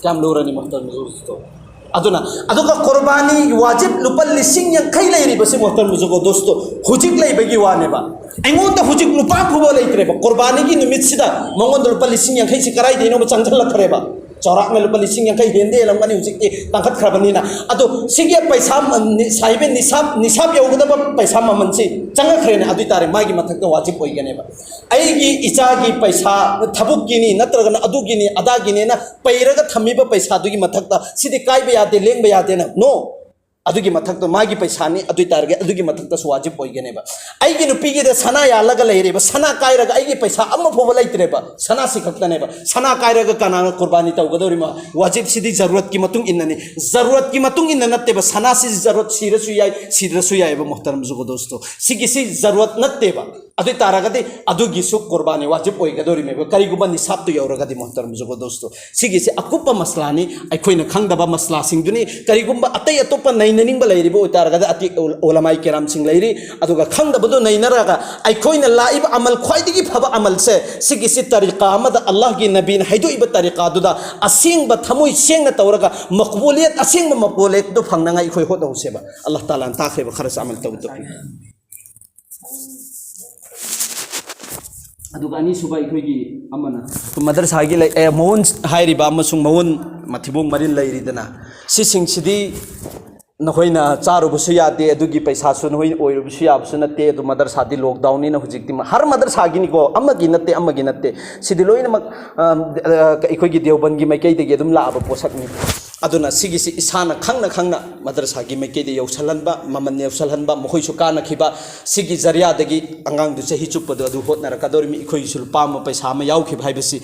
ꯀꯌꯥꯝ ꯂꯨꯔꯅꯤ, ꯃꯣꯍꯇꯔꯝ ꯖꯨꯒꯣ ꯗꯣꯁꯇꯣ꯫ ꯑꯗꯨꯅ, ꯑꯗꯨꯒ ꯀꯨꯔꯕꯥꯅꯤ ꯋꯥꯖꯤꯕ ꯂꯨꯄꯥ ꯂꯤꯁꯤꯡ ꯌꯥꯡꯈꯩ ꯂꯩꯔꯤꯕꯁꯤ, ꯃꯣꯍꯇꯔꯝ ꯖꯨꯒꯣ ꯗꯣꯁꯇꯣ, ꯍꯧꯖꯤꯛ ꯂꯩꯕꯒꯤ ꯋꯥꯅꯦꯕ꯫ ꯑꯩꯉꯣꯟꯗ ꯍꯧꯖꯤꯛ ꯂꯨꯄꯥ ꯐꯥꯎꯕ ꯂꯩꯇ꯭ꯔꯦꯕ꯫ ꯀꯨꯔꯕꯥꯅꯤꯒꯤ ꯅꯨꯃꯤꯠꯁꯤꯗ ꯃꯉꯣꯟꯗ ꯂꯨꯄꯥ ꯂꯤꯁꯤꯡ ꯌꯥꯡꯈꯩꯁꯤ ꯀꯗꯥꯏꯗꯩꯅꯣꯕ ꯆꯪꯁꯤꯜꯂꯛꯈ꯭ꯔꯦꯕ? ꯆꯥꯎꯔꯥꯛꯅ ꯂꯨꯄꯥ ꯂꯤꯁꯤꯡ ꯌꯥꯡꯈꯩ ꯍꯦꯟꯗꯦ ꯍꯦꯜꯂꯝꯒꯅꯤ, ꯍꯧꯖꯤꯛꯇꯤ ꯇꯥꯡꯈꯠꯈ꯭ꯔꯕꯅꯤꯅ꯫ ꯑꯗꯣ ꯁꯤꯒꯤ ꯄꯩꯁꯥ, ꯅꯤ-, ꯁꯥꯍꯤꯕ, ꯅꯤꯁꯥꯕ, ꯅꯤꯁꯥꯕ ꯌꯧꯒꯗꯕ ꯄꯩꯁꯥ ꯃꯃꯜꯁꯤ ꯆꯪꯉꯛꯈ꯭ꯔꯦꯅꯦ, ꯑꯗꯨ ꯑꯣꯏ ꯇꯥꯔꯦ ꯃꯥꯒꯤ ꯃꯊꯛꯇ ꯋꯥꯖꯤꯕ ꯑꯣꯏꯒꯅꯦꯕ꯫ ꯑꯩꯒꯤ ꯏꯆꯥꯒꯤ ꯄꯩꯁꯥ ꯊꯕꯛꯀꯤꯅꯤ ꯅꯠꯇ꯭ꯔꯒꯅ ꯑꯗꯨꯒꯤꯅꯤ ꯑꯗꯥꯒꯤꯅꯦꯅ ꯄꯩꯔꯒ ꯊꯝꯃꯤꯕ ꯄꯩꯁꯥꯗꯨꯒꯤ ꯃꯊꯛꯇ ꯁꯤꯗꯤ ꯀꯥꯏꯕ ꯌꯥꯗꯦ, ꯂꯦꯡꯕ ꯌꯥꯗꯦꯅ, no꯫ ꯑꯗꯨꯒꯤ ꯃꯊꯛꯇ ꯃꯥꯒꯤ ꯄꯩꯁꯥꯅꯤ, ꯑꯗꯨ ꯑꯣꯏ ꯇꯥꯔꯒꯗꯤ ꯑꯗꯨꯒꯤ ꯃꯊꯛꯇꯁꯨ ꯋꯥꯖꯤꯕ ꯑꯣꯏꯒꯅꯦꯕ꯫ ꯑꯩꯒꯤ ꯅꯨꯄꯤꯒꯤꯗ ꯁꯅꯥ ꯌꯥꯜꯂꯒ ꯂꯩꯔꯦꯕ, ꯁꯅꯥ ꯀꯥꯏꯔꯒ ꯑꯩꯒꯤ ꯄꯩꯁꯥ ꯑꯃ ꯐꯥꯎꯕ ꯂꯩꯇ꯭ꯔꯦꯕ, ꯁꯅꯥꯁꯤ ꯈꯛꯇꯅꯦꯕ꯫ ꯁꯅꯥ ꯀꯥꯏꯔꯒ ꯀꯅꯥꯅ ꯀꯨꯔꯕꯥꯅꯤ ꯇꯧꯒꯗꯧꯔꯤꯃꯣ? ꯋꯥꯖꯤꯕꯁꯤꯗꯤ ꯖꯔꯨꯔꯠꯀꯤ ꯃꯇꯨꯡ ꯏꯟꯅꯅꯤ, ꯖꯔꯨꯔꯠꯀꯤ ꯃꯇꯨꯡ ꯏꯟꯅ ꯅꯠꯇꯦꯕ꯫ ꯁꯅꯥꯁꯤ ꯖꯔꯨꯔꯠ ꯁꯤꯔꯁꯨ ꯌꯥꯏ, ꯁꯤꯗ꯭ꯔꯁꯨ ꯌꯥꯏꯑꯕ, ꯃꯣꯍꯇꯔꯝ ꯖꯨꯒꯣ ꯗꯣꯁꯇꯣ꯫ ꯁꯤꯒꯤꯁꯤ ꯖꯔꯨꯔꯠ ꯅꯠꯇꯦꯕ꯫ ꯑꯗꯨ ꯑꯣꯏ ꯇꯥꯔꯒꯗꯤ ꯑꯗꯨꯒꯤꯁꯨ ꯀꯨꯔꯕꯥꯅꯤ ꯋꯥꯖꯤꯕ ꯑꯣꯏꯒꯗꯧꯔꯤꯃꯦꯕ, ꯀꯔꯤꯒꯨꯝꯕ ꯅꯤꯁꯥꯕꯇꯨ ꯌꯧꯔꯒꯗꯤ꯫ ꯃꯣꯍꯇꯔꯝ ꯖꯨꯒꯣ ꯗꯣꯁꯇꯣ, ꯁꯤꯒꯤꯁꯤ ꯑꯀꯨꯞꯄ ꯃꯁꯂꯥꯅꯤ, ꯑꯩꯈꯣꯏꯅ ꯈꯪꯗꯕ ꯃꯁꯂꯥꯁꯤꯡꯗꯨꯅꯤ꯫ ꯀꯔꯤꯒꯨꯝꯕ ꯑꯇꯩ ꯑꯇꯣꯞꯄ ꯅꯩꯅꯅꯤꯡꯕ ꯂꯩꯔꯤꯕ ꯑꯣꯏꯇꯥꯔꯒꯗꯤ ꯑꯇꯤ ꯎꯂꯃꯥꯏ ꯀꯦꯔꯥꯝꯁꯤꯡ ꯂꯩꯔꯤ, ꯑꯗꯨꯒ ꯈꯪꯗꯕꯗꯨ ꯅꯩꯅꯔꯒ ꯑꯩꯈꯣꯏꯅ ꯂꯥꯛꯏꯕ ꯑꯃꯜ, ꯈ꯭ꯋꯥꯏꯗꯒꯤ ꯐꯕ ꯑꯃꯜꯁꯦ ꯁꯤꯒꯤꯁꯤ ꯇꯔꯤꯀꯥ ꯑꯃꯗ, ꯑꯜꯂꯥꯍꯒꯤ ꯅꯕꯤꯅ ꯍꯥꯏꯗꯣꯛꯏꯕ ꯇꯔꯤꯀꯥꯗꯨꯗ ꯑꯁꯦꯡꯕ ꯊꯃꯣꯏ ꯁꯦꯡꯅ ꯇꯧꯔꯒ ꯃꯛꯕꯨꯂꯤꯌꯠ, ꯑꯁꯦꯡꯕ ꯃꯛꯕꯨꯂꯤꯌꯠꯇꯨ ꯐꯪꯅꯉꯥꯏ ꯑꯩꯈꯣꯏ ꯍꯣꯠꯅꯍꯧꯁꯦꯕ꯫ ꯑꯜꯂꯥꯍ ꯇꯥꯂꯥꯅ ꯇꯥꯛꯈ꯭ꯔꯤꯕ ꯈꯔꯁꯨ ꯑꯃꯜ ꯇꯧꯗꯕ꯫ ꯑꯗꯨꯒ ꯑꯅꯤꯁꯨꯕ ꯑꯩꯈꯣꯏꯒꯤ ꯑꯃꯅ ꯃꯗꯔꯁꯥꯒꯤ ꯂꯩ, ꯑꯦ, ꯃꯋꯨꯟ ꯍꯥꯏꯔꯤꯕ ꯑꯃꯁꯨꯡ ꯃꯋꯨꯟ ꯃꯊꯤꯕꯣꯡ ꯃꯔꯤꯟ ꯂꯩꯔꯤꯗꯅ, ꯁꯤꯁꯤꯡꯁꯤꯗꯤ ꯅꯈꯣꯏꯅ ꯆꯥꯔꯨꯕꯁꯨ ꯌꯥꯗꯦ, ꯑꯗꯨꯒꯤ ꯄꯩꯁꯥꯁꯨ ꯅꯈꯣꯏ ꯑꯣꯏꯔꯨꯕꯁꯨ ꯌꯥꯕꯁꯨ ꯅꯠꯇꯦ꯫ ꯑꯗꯨ ꯃꯗꯔꯁꯥꯗꯤ ꯂꯣꯛꯗꯥꯎꯟꯅꯤꯅ ꯍꯧꯖꯤꯛꯇꯤ ꯃ-, ꯍꯔ ꯃꯗꯔꯁꯥꯒꯤꯅꯤꯀꯣ, ꯑꯃꯒꯤ ꯅꯠꯇꯦ, ꯑꯃꯒꯤ ꯅꯠꯇꯦ꯫ ꯁꯤꯗꯤ ꯂꯣꯏꯅꯃꯛ, ꯑ, ꯑ, ꯑꯩꯈꯣꯏꯒꯤ ꯗꯦꯎꯕꯟꯒꯤ ꯃꯥꯏꯀꯩꯗꯒꯤ ꯑꯗꯨꯝ ꯂꯥꯛꯑꯕ ꯄꯣꯠꯁꯛꯅꯤ꯫ ꯑꯗꯨꯅ ꯁꯤꯒꯤꯁꯤ ꯏꯁꯥꯅ ꯈꯪꯅ ꯈꯪꯅ ꯃꯗꯔꯁꯥꯒꯤ ꯃꯥꯏꯀꯩꯗ ꯌꯧꯁꯜꯍꯟꯕ, ꯃꯃꯜ ꯌꯧꯁꯜꯍꯟꯕ, ꯃꯈꯣꯏꯁꯨ ꯀꯥꯟꯅꯈꯤꯕ, ꯁꯤꯒꯤ ꯖꯔꯤꯌꯥꯗꯒꯤ ꯑꯉꯥꯡꯗꯨ ꯆꯍꯤ ꯆꯨꯞꯄꯗꯣ ꯑꯗꯨ ꯍꯣꯠꯅꯔꯛꯀꯗꯧꯔꯤꯃꯤ꯫ ꯑꯩꯈꯣꯏꯒꯤꯁꯨ ꯂꯨꯄꯥ ꯑꯃ ꯄꯩꯁꯥ ꯑꯃ ꯌꯥꯎꯈꯤꯕ ꯍꯥꯏꯕꯁꯤ